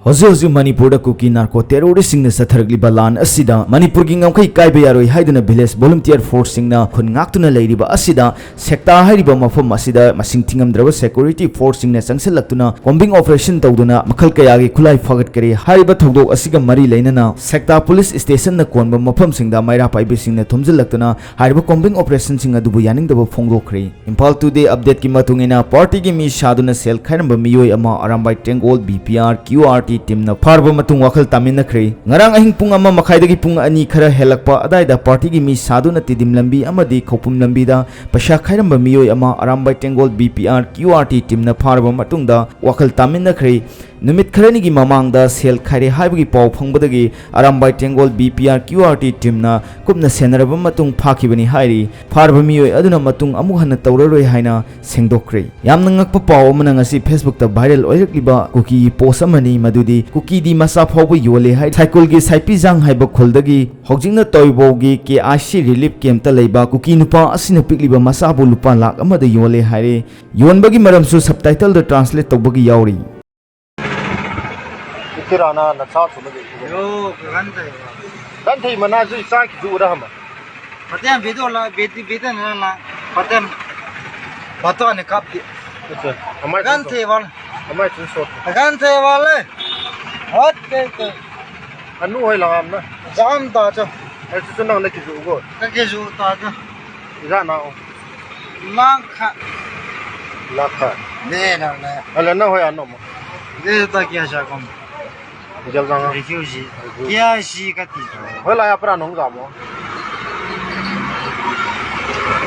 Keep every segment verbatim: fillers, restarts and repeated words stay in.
ꯍꯧꯖꯤꯛ ꯍꯧꯖꯤꯛ ꯃꯅꯤꯄꯨꯔꯗ ꯀꯨꯀꯤ ꯅꯥꯔꯀꯣ ꯇꯦꯔꯣꯔꯤꯁ꯭ꯠꯁꯤꯡꯅ ꯆꯠꯊꯔꯛꯂꯤꯕ ꯂꯥꯟ ꯑꯁꯤꯗ ꯃꯅꯤꯄꯨꯔꯒꯤ ꯉꯝꯈꯩ ꯀꯥꯏꯕ ꯌꯥꯔꯣꯏ ꯍꯥꯏꯗꯨꯅ ꯚꯤꯂꯦꯖ ꯚꯣꯂꯨꯟꯇꯤꯌꯔ ꯐꯣꯔꯁꯁꯤꯡꯅ ꯈꯨꯟ ꯉꯥꯛꯇꯨꯅ ꯂꯩꯔꯤꯕ ꯑꯁꯤꯗ ꯁꯦꯛꯇꯥ ꯍꯥꯏꯔꯤꯕ ꯃꯐꯝ ꯑꯁꯤꯗ ꯃꯁꯤꯡ ꯊꯤꯉꯝꯗ꯭ꯔꯕ ꯁꯦꯀ꯭ꯌꯨꯔꯤꯇꯤ ꯐꯣꯔꯁꯁꯤꯡꯅ ꯆꯪꯁꯤꯜꯂꯛꯇꯨꯅ ꯀꯣꯝꯕꯤꯡ ꯑꯣꯄꯔꯦꯁꯟ ꯇꯧꯗꯨꯅ ꯃꯈꯜ ꯀꯌꯥꯒꯤ ꯈꯨꯠꯂꯥꯏ ꯐꯥꯒꯠꯈꯔꯦ꯫ ꯍꯥꯏꯔꯤꯕ ꯊꯧꯗꯣꯛ ꯑꯁꯤꯒ ꯃꯔꯤ ꯂꯩꯅꯅ ꯁꯦꯛꯇꯥ ꯄꯨꯂꯤꯁ ꯁ꯭ꯇꯦꯁꯟꯅ ꯀꯣꯟꯕ ꯃꯐꯝꯁꯤꯡꯗ ꯃꯩꯔꯥ ꯄꯥꯏꯕꯤꯁꯤꯡꯅ ꯊꯨꯝꯖꯤꯜꯂꯛꯇꯨꯅ ꯍꯥꯏꯔꯤꯕ ꯀꯣꯝꯕꯤꯡ ꯑꯣꯄꯔꯦꯁꯟꯁꯤꯡ ꯑꯗꯨꯕꯨ ꯌꯥꯅꯤꯡꯗꯕ ꯐꯣꯡꯗꯣꯛꯈ꯭ꯔꯦ꯫ ꯏꯝꯐꯥꯜ ꯇꯨꯗꯦ ꯑꯞꯗꯦꯠꯀꯤ ꯃꯇꯨꯡ ꯏꯟꯅ, ꯄꯥꯔꯇꯤꯒꯤ ꯃꯤ ꯁꯥꯗꯨꯅ ꯁꯦꯜ ꯈꯥꯏꯔꯝꯕ ꯃꯤꯑꯣꯏ ꯑꯃ Arambai Tenggol B P R Q R T ꯇꯤꯝꯅ ꯐꯥꯔꯕ ꯃꯇꯨꯡ ꯋꯥꯈꯜ ꯇꯥꯃꯤꯟꯅꯈ꯭ꯔꯦ꯫ ꯉꯔꯥꯡ ꯑꯍꯤꯡ ꯄꯨꯡ ꯑꯃ ꯃꯈꯥꯏꯗꯒꯤ ꯄꯨꯡ ꯑꯅꯤ ꯈꯔ ꯍꯦꯜꯂꯛꯄ ꯑꯗꯥꯏꯗ ꯄꯥꯔꯇꯤꯒꯤ ꯃꯤ ꯁꯥꯗꯨꯅ ꯇꯤꯗꯤꯝ ꯂꯝꯕꯤ ꯑꯃꯗꯤ ꯈꯧꯄꯨꯝ ꯂꯝꯕꯤꯗ ꯄꯩꯁꯥ ꯈꯥꯏꯔꯝꯕ ꯃꯤꯑꯣꯏ ꯑꯃ Arambai Tenggol B P R Q R T ꯇꯤꯝꯅ ꯐꯥꯔꯕ ꯃꯇꯨꯡꯗ ꯋꯥꯈꯜ ꯇꯥꯃꯤꯟꯅꯈ꯭ꯔꯦ꯫ ꯅꯨꯃꯤꯠ ꯈꯔꯅꯤꯒꯤ ꯃꯃꯥꯡꯗ ꯁꯦꯜ ꯈꯥꯏꯔꯦ ꯍꯥꯏꯕꯒꯤ ꯄꯥꯎ ꯐꯪꯕꯗꯒꯤ Arambai Tenggol B P R Q R T ꯇꯤꯝꯅ ꯀꯨꯞꯅ ꯁꯦꯟꯅꯔꯕ ꯃꯇꯨꯡ ꯐꯥꯈꯤꯕꯅꯤ ꯍꯥꯏꯔꯤ꯫ ꯐꯥꯔꯕ ꯃꯤꯑꯣꯏ ꯑꯗꯨꯅ ꯃꯇꯨꯡ ꯑꯃꯨꯛ ꯍꯟꯅ ꯇꯧꯔꯔꯣꯏ ꯍꯥꯏꯅ ꯁꯦꯡꯗꯣꯛꯈ꯭ꯔꯦ꯫ ꯌꯥꯝꯅ ꯉꯛꯄ ꯄꯥꯎ ꯑꯃꯅ ꯉꯁꯤ ꯐꯦꯁꯕꯨꯛꯇ ꯚꯥꯏꯔꯦꯜ ꯑꯣꯏꯔꯛꯂꯤꯕ ꯀꯨꯀꯤꯒꯤ ꯄꯣꯁ ꯑꯃꯅꯤ, ꯃꯗꯨꯗꯤ ꯀꯨꯀꯤꯗꯤ ꯃꯆꯥ ꯐꯥꯎꯕ ꯌꯣꯜꯂꯦ ꯍꯥꯏ꯫ ꯁꯥꯏꯀꯨꯜꯒꯤ ꯁꯥꯏꯄꯤꯖꯥꯡ ꯍꯥꯏꯕ ꯈꯨꯜꯗꯒꯤ ꯍꯧꯖꯤꯛꯅ ꯇꯣꯏꯕꯧꯒꯤ ꯀꯦ ꯑꯥꯏ ꯁꯤ ꯔꯤꯂꯤꯐ ꯀꯦꯝꯞꯇ ꯂꯩꯕ ꯀꯨꯀꯤ ꯅꯨꯄꯥ ꯑꯁꯤꯅ ꯄꯤꯛꯂꯤꯕ ꯃꯆꯥꯕꯨ ꯂꯨꯄꯥ ꯂꯥꯈ ꯑꯃꯗ ꯌꯣꯜꯂꯦ ꯍꯥꯏꯔꯦ꯫ ꯌꯣꯟꯕꯒꯤ ꯃꯔꯝꯁꯨ ꯁꯕꯇꯥꯏꯇꯜꯗ ꯇ꯭ꯔꯥꯟꯁꯂꯦꯠ ꯇꯧꯕꯒꯤ ꯌꯥꯎꯔꯤ꯫ ꯏꯆꯤꯔꯥꯅ ꯅꯆꯥ ꯊꯨꯅ ꯂꯩꯈꯤꯕ꯫ ꯌꯣ, ꯀꯩꯍꯥꯟ ꯇꯧꯕ? ꯀꯟꯊꯩ ꯃꯅꯥꯁꯨ ꯏꯆꯥꯒꯤꯁꯨ ꯎꯔ ꯍꯪꯕ꯫ ꯄꯇꯦꯝ ꯚꯤꯗꯤꯑꯣ ꯂ-, ꯚꯤꯗꯤ-, ꯚꯤꯗꯤꯑꯣ ꯅ ꯂ-, ꯄꯇꯦꯝ꯫ ꯕꯥꯇꯣꯟꯅꯤ ꯀꯥꯞꯇꯦ꯫ ꯑꯆꯥ, ꯑꯃꯥꯏ ꯀꯟꯊꯩ ꯋꯥꯜ꯫ ꯑꯃꯥꯏ ꯁꯨꯝ ꯁꯣꯠ꯫ ꯀꯟꯊꯩ ꯋꯥꯜꯂꯦ꯫ ꯍꯣꯠ ꯀꯩ ꯀꯩ꯫ ꯑꯅꯨ ꯍꯣꯏ ꯂꯥꯛꯑꯝꯅ꯫ ꯖꯥꯝ ꯇꯥ ꯆꯣ꯫ ꯑꯩ ꯆꯨ ꯆꯨ ꯅꯪ ꯂꯩꯈꯤꯁꯨ ꯎꯒꯣ꯫ ꯀꯩ ꯀꯩꯁꯨ ꯇꯥ ꯆꯣ꯫ ꯏꯔꯥ ꯅꯥꯎ꯫ ꯂꯥꯡ ꯈ-, ꯂꯥꯡ ꯈ-, ꯅꯦ, ꯅꯪ, ꯅꯦ꯫ ꯑꯂꯦ, ꯅꯪ ꯍꯣꯏ, ꯑꯅꯣ ꯃꯣ꯫ ꯅꯦ, ꯇ ꯀꯌꯥ ꯁꯥ ꯀꯝ? ꯖꯜ ꯖꯥꯡ꯫ ꯔꯤꯐ꯭ꯌꯨꯖꯤ꯫ ꯔꯤꯐ꯭ꯌꯨꯖꯤ꯫ ꯀꯌꯥ ꯁꯤ ꯀ ꯇꯤ ꯇꯣ? ꯍꯣꯏ, ꯂꯥ, ꯌꯥ, ꯄ꯭ꯔꯥ, ꯅꯣꯡ ꯖꯥ ꯃꯣ꯫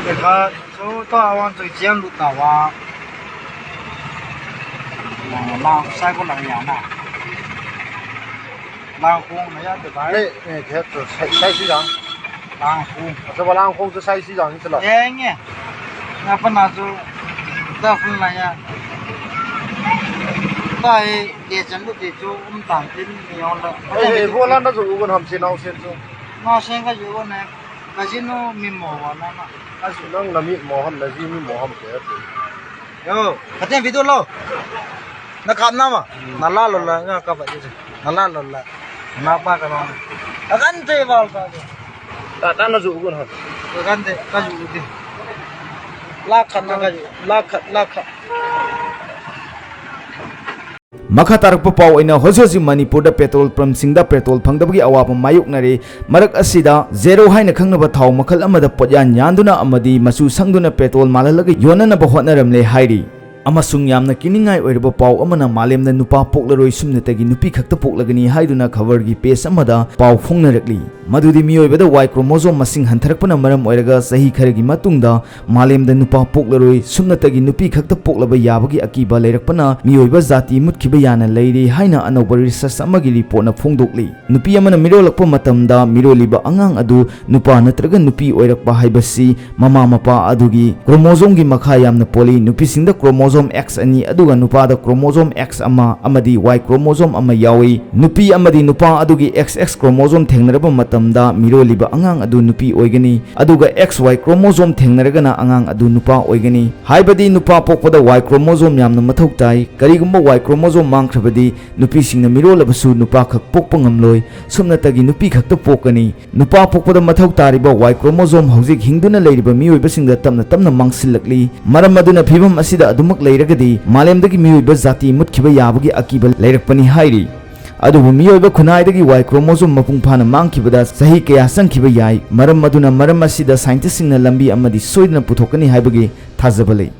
ꯗꯦꯈꯥ, ꯁꯣ ꯇꯣ ꯑꯋꯥꯟ ꯆꯣꯏ ꯆꯤꯌꯥꯝ ꯂꯨ ꯇꯥ ꯋꯥ꯫ ꯂꯥꯡ, ꯂꯥꯡ, ꯁꯥꯏ ꯀꯣ ꯂꯥꯡ ꯌꯥ ꯅ꯫ ꯂꯥꯡ ꯈꯣꯡ ꯅ ꯌꯥ ꯗꯦ ꯚꯥꯏ꯫ ꯅꯦ, ꯅꯦ, ꯈꯦ ꯇꯣ, ꯁꯥꯏ, ꯁꯥꯏ ꯁꯤ ꯖꯥꯡ꯫ ꯂꯥꯡ ꯈꯣꯡ꯫ ꯑꯆꯧꯕ ꯂꯥꯡ ꯈꯣꯡꯁꯨ ꯁꯥꯏ ꯁꯤ ꯖꯥꯡ ꯁꯤ ꯂꯥ꯫ ꯌꯦꯡꯉꯦ꯫ ꯅꯄꯅꯥꯁꯨ ꯇꯥꯐꯨꯜ ꯂꯥꯌꯥ꯫ ꯇꯥꯏ ꯂꯦꯆꯟꯗꯨ ꯇꯤꯆꯨ ꯎꯝ ꯇꯥꯟ ꯇꯤꯟ ꯃꯤꯌꯣꯟꯗ꯫ ꯑꯦ, ꯑꯦ, ꯕꯣꯂꯥꯟꯗꯁꯨ ꯎꯒꯟ ꯍꯝꯁꯦ ꯅꯥꯎꯁꯦꯟꯁꯨ꯫ ꯅꯥꯎꯁꯦꯟꯒ ꯌꯨꯒꯅꯦ꯫ ꯀꯖꯤꯅꯣ ꯃꯤ ꯃꯣꯋꯥ ꯅꯥꯃ꯫ ꯑꯁ, ꯅꯪ ꯅꯃꯤꯠ ꯃꯣꯍꯝ, ꯅꯖꯤ ꯃꯤ ꯃꯣꯍꯝ ꯀꯌꯥ ꯇꯧ? ꯌꯣ, ꯀꯇꯦꯟ ꯚꯤꯗꯤꯑꯣ ꯂꯣ꯫ Na kap nama? Na la lo la, nga kap aja. Na la lo la. Na pa ka na. Akan te bal ka. Ta ta na ju gun ha. Akan te ka ju di. Lakh khat na ka ju. Lakh khat, lakh khat. ꯃꯈꯥ ꯇꯥꯔꯛꯄ ꯄꯥꯎ ꯑꯣꯏꯅ ꯍꯧꯖꯤꯛ ꯍꯧꯖꯤꯛ ꯃꯅꯤꯄꯨꯔꯗ petrol ꯄꯝꯁꯤꯡꯗ petrol ꯐꯪꯗꯕꯒꯤ ꯑꯋꯥꯕ ꯃꯥꯌꯣꯛꯅꯔꯤ꯫ ꯃꯔꯛ ꯑꯁꯤꯗ ꯖꯦꯔꯣ ꯍꯥꯏꯅ ꯈꯪꯅꯕ ꯊꯥꯎ ꯃꯈꯜ ꯑꯃꯗ ꯄꯣꯠꯌꯥꯟ ꯌꯥꯟꯗꯨꯅ ꯑꯃꯗꯤ ꯃꯆꯨ ꯁꯪꯗꯨꯅ ꯄꯦꯇ꯭ꯔꯣꯜ ꯃꯥꯜꯍꯜꯂꯒ ꯌꯣꯟꯅꯅꯕ ꯍꯣꯠꯅꯔꯝꯂꯦ ꯍꯥꯏꯔꯤ꯫ ꯑꯃꯁꯨꯡ ꯌꯥꯝꯅ ꯀꯤꯅꯤꯡꯉꯥꯏ ꯑꯣꯏꯔꯕ ꯄꯥꯎ ꯑꯃꯅ ꯃꯥꯂꯦꯝꯗ ꯅꯨꯄꯥ ꯄꯣꯛꯂꯔꯣꯏ, ꯁꯨꯞꯅꯇꯒꯤ ꯅꯨꯄꯤ ꯈꯛꯇ ꯄꯣꯛꯂꯒꯅꯤ ꯍꯥꯏꯗꯨꯅ ꯈꯕꯔꯒꯤ ꯄꯦꯖ ꯑꯃꯗ ꯄꯥꯎ ꯐꯣꯡꯅꯔꯛꯂꯤ꯫ ꯃꯗꯨꯗꯤ ꯃꯤꯑꯣꯏꯕꯗ ꯋꯥꯏ ꯀ꯭ꯔꯣꯃꯣꯖꯣꯝ ꯃꯁꯤꯡ ꯍꯟꯊꯔꯛꯄꯅ ꯃꯔꯝ ꯑꯣꯏꯔꯒ ꯆꯍꯤ ꯈꯔꯒꯤ ꯃꯇꯨꯡꯗ ꯃꯥꯂꯦꯝꯗ ꯅꯨꯄꯥ ꯄꯣꯛꯂꯔꯣꯏ, ꯁꯨꯞꯅꯇꯒꯤ ꯅꯨꯄꯤ ꯈꯛꯇ ꯄꯣꯛꯂꯕ ꯌꯥꯕꯒꯤ ꯑꯀꯤꯕ ꯂꯩꯔꯛꯄꯅ ꯃꯤꯑꯣꯏꯕ ꯖꯥꯇꯤ ꯃꯨꯠꯈꯤꯕ ꯌꯥꯅ ꯂꯩꯔꯤ ꯍꯥꯏꯅ ꯑꯅꯧꯕ ꯔꯤꯁꯔꯆ ꯑꯃꯒꯤ ꯔꯤꯄꯣꯔꯠꯅ ꯐꯣꯡꯗꯣꯛꯂꯤ꯫ ꯅꯨꯄꯤ ꯑꯃꯅ ꯃꯤꯔꯣꯜꯂꯛꯄ ꯃꯇꯝꯗ ꯃꯤꯔꯣꯜꯂꯤꯕ ꯑꯉꯥꯡ ꯑꯗꯨ ꯅꯨꯄꯥ ꯅꯠꯇ꯭ꯔꯒ ꯅꯨꯄꯤ ꯑꯣꯏꯔꯛꯄ ꯍꯥꯏꯕꯁꯤ ꯃꯃꯥ ꯃꯄꯥ ꯑꯗꯨꯒꯤ ꯀ꯭ꯔꯣꯃꯣꯖꯣꯝꯒꯤ ꯃꯈꯥ ꯌꯥꯝꯅ ꯄꯣꯜꯂꯤ꯫ ꯅꯨꯄꯤꯁꯤꯡꯗ ꯀ꯭ꯔꯣꯃꯣꯖꯣꯝ ꯑꯦꯛꯁ ꯑꯅꯤ ꯑꯗꯨꯒ ꯅꯨꯄꯥꯗ ꯀ꯭ꯔꯣꯃꯣꯖꯣꯝ ꯑꯦꯛꯁ ꯑꯃ ꯑꯃꯗꯤ ꯋꯥꯏ ꯀ꯭ꯔꯣꯃꯣꯖꯣꯝ ꯑꯃ ꯌꯥꯎꯏ꯫ ꯅꯨꯄꯤ ꯑꯃꯗꯤ ꯅꯨꯄꯥ ꯑꯗꯨꯒꯤ ꯑꯦꯛꯁ ꯑꯦꯛꯁ ꯀ꯭ꯔꯣꯃꯣꯖꯣꯝ ꯊꯦꯡꯅꯔꯕ ꯃꯇꯝꯗ ꯃꯤꯔꯣꯜꯂꯤꯕ ꯑꯉꯥꯡ ꯑꯗꯨ ꯅꯨꯄꯤ ꯑꯣꯏꯒꯅꯤ, ꯑꯗꯨꯒ ꯑꯦꯛꯁ ꯋꯥꯏ ꯀ꯭ꯔꯣꯃꯣꯖꯣꯝ ꯊꯦꯡꯅꯔꯒꯅ ꯑꯉꯥꯡ ꯑꯗꯨ ꯅꯨꯄꯥ ꯑꯣꯏꯒꯅꯤ꯫ ꯍꯥꯏꯕꯗꯤ ꯅꯨꯄꯥ ꯄꯣꯛꯄꯗ ꯋꯥꯏ ꯀ꯭ꯔꯣꯃꯣꯖꯣꯝ ꯌꯥꯝꯅ ꯃꯊꯧ ꯇꯥꯏ꯫ ꯀꯔꯤꯒꯨꯝꯕ ꯋꯥꯏ ꯀ꯭ꯔꯣꯃꯣꯖꯣꯝ ꯃꯥꯡꯈ꯭ꯔꯕꯗꯤ ꯅꯨꯄꯤꯁꯤꯡꯅ ꯃꯤꯔꯣꯜꯂꯕꯁꯨ ꯅꯨꯄꯥ ꯈꯛ ꯄꯣꯛꯄ ꯉꯝꯂꯣꯏ, ꯁꯨꯞꯅꯇꯒꯤ ꯅꯨꯄꯤ ꯈꯛꯇ ꯄꯣꯛꯀꯅꯤ꯫ ꯅꯨꯄꯥ ꯄꯣꯛꯄꯗ ꯃꯊꯧ ꯇꯥꯔꯤꯕ ꯋꯥꯏ ꯀ꯭ꯔꯣꯃꯣꯖꯣꯝ ꯍꯧꯖꯤꯛ ꯍꯤꯡꯗꯨꯅ ꯂꯩꯔꯤꯕ ꯃꯤꯑꯣꯏꯕꯁꯤꯡꯗ ꯇꯞꯅ ꯇꯞꯅ ꯃꯥꯡꯁꯤꯜꯂꯛꯂꯤ꯫ ꯃꯔꯝ ꯑꯗꯨꯅ ꯐꯤꯕꯝ ꯑꯁꯤꯗ ꯑꯗꯨꯃꯛ ꯂꯩꯔꯒꯗꯤ ꯃꯥꯂꯦꯝꯗꯒꯤ ꯃꯤꯑꯣꯏꯕ ꯖꯥꯇꯤ ꯃꯨꯠꯈꯤꯕ ꯌꯥꯕꯒꯤ ꯑꯀꯤꯕ ꯂꯩꯔꯛꯄꯅꯤ ꯍꯥꯏꯔꯤ꯫ ꯑꯗꯨꯕꯨ ꯃꯤꯑꯣꯏꯕ ꯈꯨꯟꯅꯥꯏꯗꯒꯤ ꯋꯥꯏ ꯀ꯭ꯔꯣꯃꯣꯖꯣꯝ ꯃꯄꯨꯡ ꯐꯥꯅ ꯃꯥꯡꯈꯤꯕꯗ ꯆꯍꯤ ꯀꯌꯥ ꯆꯪꯈꯤꯕ ꯌꯥꯏ꯫ ꯃꯔꯝ ꯑꯗꯨꯅ ꯃꯔꯝ ꯑꯁꯤꯗ ꯁꯥꯏꯟꯇꯤꯁꯁꯤꯡꯅ ꯂꯝꯕꯤ ꯑꯃꯗꯤ ꯁꯣꯏꯗꯅ ꯄꯨꯊꯣꯛꯀꯅꯤ ꯍꯥꯏꯕꯒꯤ ꯊꯥꯖꯕ ꯂꯩ꯫